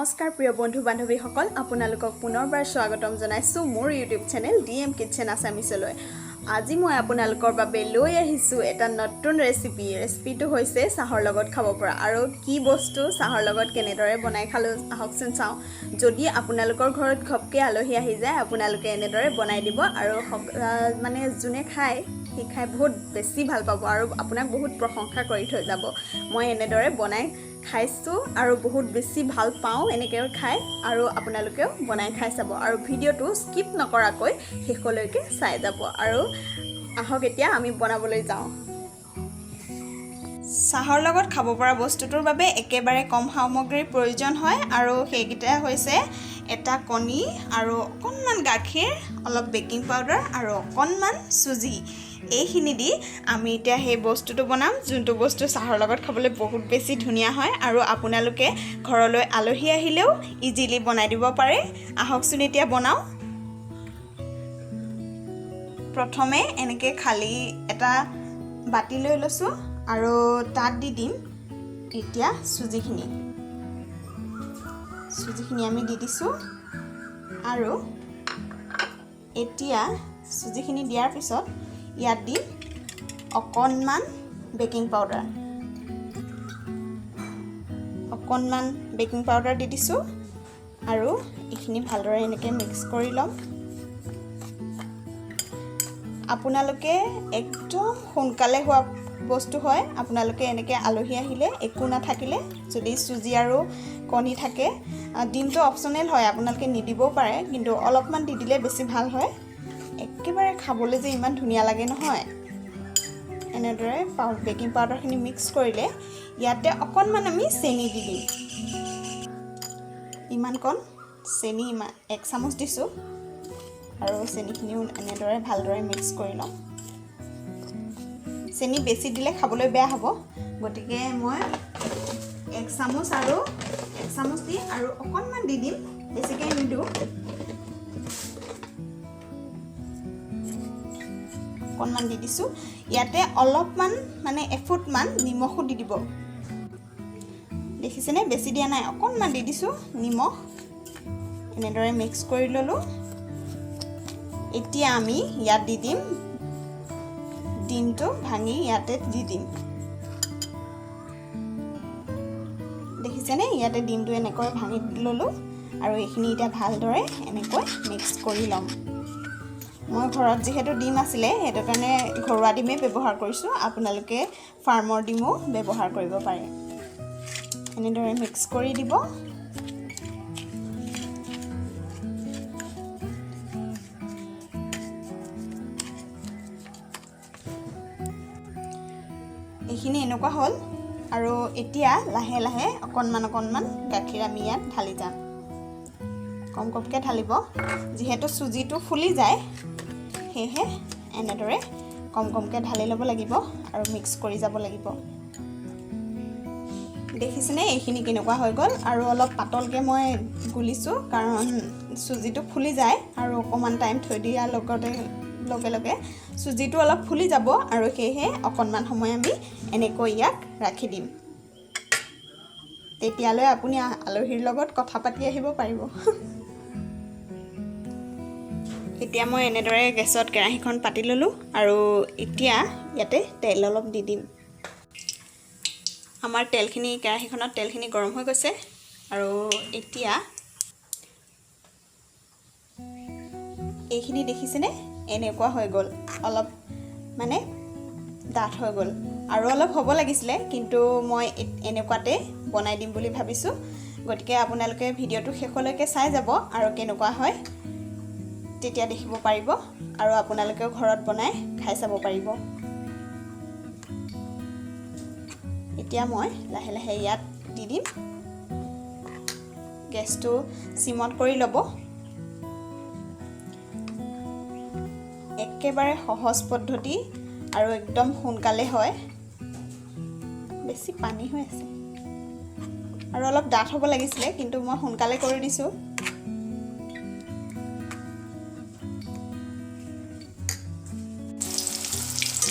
নমস্কাৰ প্ৰিয় বন্ধু বান্ধৱীসকল, আপোনালোকক পুনৰবাৰ স্বাগতম জনাইছোঁ মোৰ YouTube channel D M kitchen আছামিছলৈ। আজি মই আপোনালোকৰ বাবে লৈ আহিছোঁ এটা নতুন ৰেচিপি। ৰেচিপিটো হৈছে চাহৰ লগত খাব পৰা আৰু কি বস্তু চাহৰ লগত কেনেদৰে বনাই খালোঁ, আহকচোন চাওঁ। যদি আপোনালোকৰ ঘৰত ঘপকৈ আলহী আহি যায়, আপোনালোকে এনেদৰে বনাই দিব আৰু মানে যোনে খায় সি খাই বহুত বেছি ভাল পাব আৰু আপোনাক বহুত প্ৰশংসা কৰি থৈ যাব। মই এনেদৰে বনাই খাইছোঁ আৰু বহুত বেছি ভাল পাওঁ এনেকৈ খাই আৰু আপোনালোকেও বনাই খাই চাব আৰু ভিডিঅ'টো স্কিপ নকৰাকৈ শেষলৈকে চাই যাব। আৰু আহক, এতিয়া আমি বনাবলৈ যাওঁ। চাহৰ লগত খাব পৰা বস্তুটোৰ বাবে একেবাৰে কম সামগ্ৰীৰ প্ৰয়োজন হয় আৰু সেইকেইটা হৈছে এটা কণী আৰু অকণমান গাখীৰ, অলপ বেকিং পাউডাৰ আৰু অকণমান চুজি। এইখিনি দি আমি এতিয়া সেই বস্তুটো বনাম, যোনটো বস্তু চাহৰ লগত খাবলৈ বহুত বেছি ধুনীয়া হয় আৰু আপোনালোকে ঘৰলৈ আলহী আহিলেও ইজিলি বনাই দিব পাৰে। আহকচোন, এতিয়া বনাওঁ। প্ৰথমে এনেকৈ খালী এটা বাতি লৈ লৈছোঁ আৰু তাত দি দিম এতিয়া চুজিখিনি। চুজিখিনি আমি দি দিছোঁ আৰু এতিয়া চুজিখিনি দিয়াৰ পিছত ইয়াত দিম অকণমান বেকিং পাউডাৰ। অকণমান বেকিং পাউডাৰ দি দিছোঁ আৰু এইখিনি ভালদৰে এনেকৈ মিক্স কৰি ল'ম। আপোনালোকে একদম সোনকালে হোৱা বস্তু হয়। আপোনালোকে এনেকৈ আলহী আহিলে একো নাথাকিলে যদি চুজি আৰু কণী থাকে, ডিমটো অপশ্যনেল হয়, আপোনালোকে নিদিবও পাৰে, কিন্তু অলপমান দি দিলে বেছি ভাল হয়। একেবাৰে খাবলৈ যে ইমান ধুনীয়া লাগে নহয়। এনেদৰে বেকিং পাউডাৰখিনি মিক্স কৰিলে ইয়াতে অকণমান আমি চেনি দি দিম। ইমানকণ চেনি, ইমান এক চামুচ দিছোঁ আৰু চেনিখিনিও এনেদৰে ভালদৰে মিক্স কৰি ল'ম। চেনি বেছি দিলে খাবলৈ বেয়া হ'ব, গতিকে মই এক চামুচ আৰু এক চামুচ দি আৰু অকণমান দি দিম, বেছিকৈ নিদিওঁ। অকণমান দি দিছোঁ। ইয়াতে অলপমান, মানে এফুটমান নিমখো দি দিব। দেখিছেনে, বেছি দিয়া নাই, অকণমান দি দিছোঁ নিমখ। এনেদৰে মিক্স কৰি ল'লোঁ। এতিয়া আমি ইয়াত দি দিম ডিমটো, ভাঙি ইয়াতে দি দিম। দেখিছেনে, ইয়াতে ডিমটো এনেকৈ ভাঙি ল'লোঁ আৰু এইখিনি এতিয়া ভালদৰে এনেকৈ মিক্স কৰি ল'ম। মই ঘৰত যিহেতু ডিম আছিলে, সেইটো কাৰণে ঘৰুৱা ডিমেই ব্যৱহাৰ কৰিছোঁ। আপোনালোকে ফাৰ্মৰ ডিমো ব্যৱহাৰ কৰিব পাৰে। এনেদৰে মিক্স কৰি দিব। এইখিনি এনেকুৱা হ'ল আৰু এতিয়া লাহে লাহে অকণমান অকণমান গাখীৰ আমি ইয়াত ঢালি যাম। কম কমকৈ ঢালিব, যিহেতু চুজিটো ফুলি যায়, সেয়েহে এনেদৰে কম কমকৈ ঢালি ল'ব লাগিব আৰু মিক্স কৰি যাব লাগিব। দেখিছেনে, এইখিনি কেনেকুৱা হৈ গ'ল? আৰু অলপ পাতলকৈ মই গুলিছোঁ, কাৰণ চুজিটো ফুলি যায় আৰু অকণমান টাইম থৈ দিয়াৰ লগে লগে চুজিটো অলপ ফুলি যাব আৰু সেয়েহে অকণমান সময় আমি এনেকৈ ইয়াক ৰাখি দিম। তেতিয়ালৈ আপুনি আলহীৰ লগত কথা পাতি আহিব পাৰিব। এতিয়া মই এনেদৰে গেছত কেৰাহীখন পাতি ল'লোঁ আৰু এতিয়া ইয়াতে তেল অলপ দি দিম। আমাৰ তেলখিনি, কেৰাহীখনত তেলখিনি গৰম হৈ গৈছে আৰু এতিয়া এইখিনি দেখিছেনে, এনেকুৱা হৈ গ'ল, অলপ মানে ডাঠ হৈ গ'ল আৰু অলপ হ'ব লাগিছিলে, কিন্তু মই এনেকুৱাতে বনাই দিম বুলি ভাবিছোঁ। গতিকে আপোনালোকে ভিডিঅ'টো শেষলৈকে চাই যাব আৰু কেনেকুৱা হয় তেতিয়া দেখিব পাৰিব আৰু আপোনালোকেও ঘৰত বনাই খাই চাব পাৰিব। এতিয়া মই লাহে লাহে ইয়াত দি দিম। গেছটো চিমত কৰি ল'ব। একেবাৰে সহজ পদ্ধতি আৰু একদম সোনকালে হয়। বেছি পানী হৈ আছে আৰু অলপ ডাঠ হ'ব লাগিছিলে, কিন্তু মই সোনকালে কৰি দিছোঁ।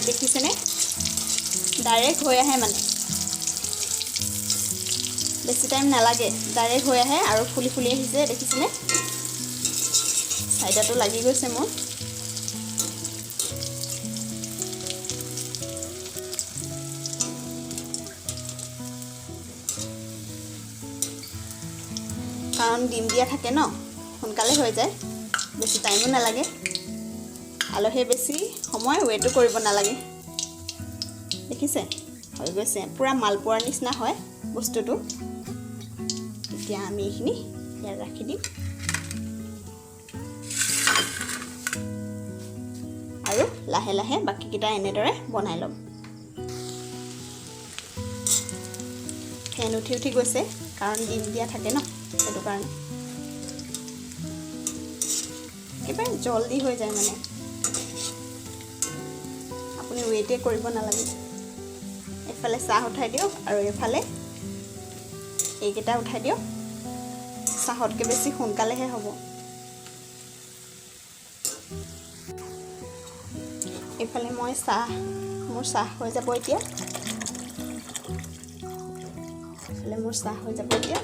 দেখিছেনে, ডাইৰেক্ট হৈ আহে মানে। বেছি টাইম নালাগে, ডাইৰেক্ট হৈ আহে আৰু ফুলি ফুলি আহিছে, দেখিছেনে? চাইডাটো লাগি গৈছে মোৰ। কাৰণ ডিম দিয়া থাকে ন, সোনকালে হৈ যায়, বেছি টাইমো নালাগে। আলহীয়ে বেছি সময় ৱেইটো কৰিব নালাগে। দেখিছে, হৈ গৈছে, পূৰা মালপোৱাৰ নিচিনা হয় বস্তুটো। এতিয়া আমি এইখিনি ইয়াত ৰাখি দিম আৰু লাহে লাহে বাকীকেইটা এনেদৰে বনাই ল'ম। ফেন উঠি উঠি গৈছে, কাৰণ ডিম দিয়া থাকে ন, সেইটো কাৰণে একেবাৰে জল্দি হৈ যায়, মানে আপুনি ৱেইটে কৰিব নালাগে। এইফালে চাহ উঠাই দিয়ক আৰু এইফালে এইকেইটা উঠাই দিয়ক, চাহতকৈ বেছি সোনকালেহে হ'ব। এইফালে মোৰ চাহ হৈ যাব এতিয়া। এইফালে মোৰ চাহ হৈ যাব এতিয়া।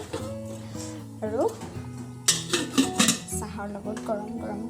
আৰু চাহৰ লগত গৰম গৰম